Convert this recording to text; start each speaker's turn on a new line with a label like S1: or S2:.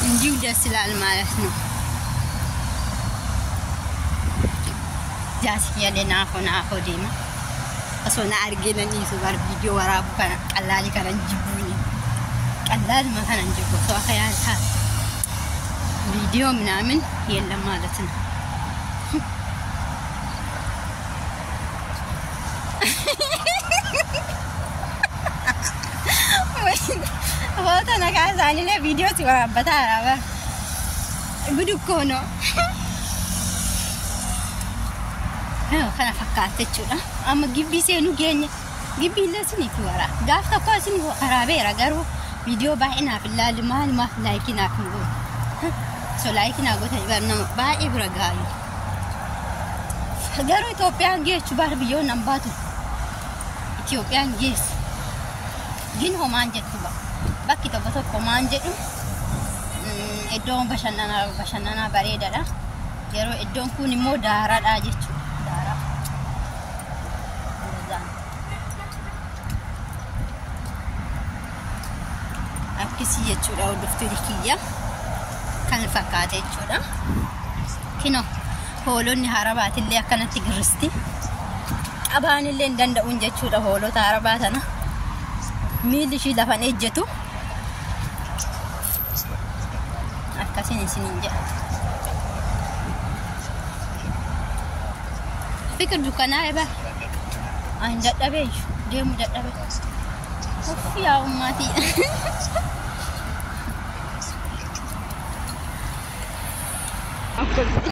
S1: እንዲሁ ደስ ይላል ማለት ነው። Jaarsi kiyyallee naafoo naafoo deema. Osoo na argee nan dhiisu bar viidiyoo waraabuu kana qallaalii kana hin jibbuuni. Qallaaluma kana hin jibbu osoo akka yaada ቪዲዮ ምናምን የለም ማለት ነው። Foto na kaasaanillee viidiyoo si waraabbataa jira. Gud እኮ ነው። Kana fakkaata jechuudha. Amma gibbii seenuu geenya. Gibbii illee isiniif waraaba. Gaaf tokko isin waraabeera garuu viidiyoo baay'ee naaf hin laallu maalumaaf laayikii naaf hin goone. So laayikii naa gootanii bara nama baay'ee bira gaayu. Garuu Itoophiyaan geessu bara biyyoon an baatu. Itoophiyaan geessu. Gin homaan jettu ba. Bakki tokko tokko homaan jedhu iddoon bashannanaa bashannanaa bareedaadha. Yeroo iddoon kun immoo daaraadha jechuudha. Daaraa. Akkasii jechuudha hordoftoota kiyya. Kan fakkaate jechuudha. Kinoo hoolonni harabaatillee akkanatti girristi. Qabaanillee hin danda'uun jechuudha hoolota harabaa tana. Miilli ishii lafan ejjetu. Akkasiin isiniin jedha. Fikir dukkanaa'e bara. Ani dadhabeeyyu deemu dadhabe. Uff yaa ummaatii.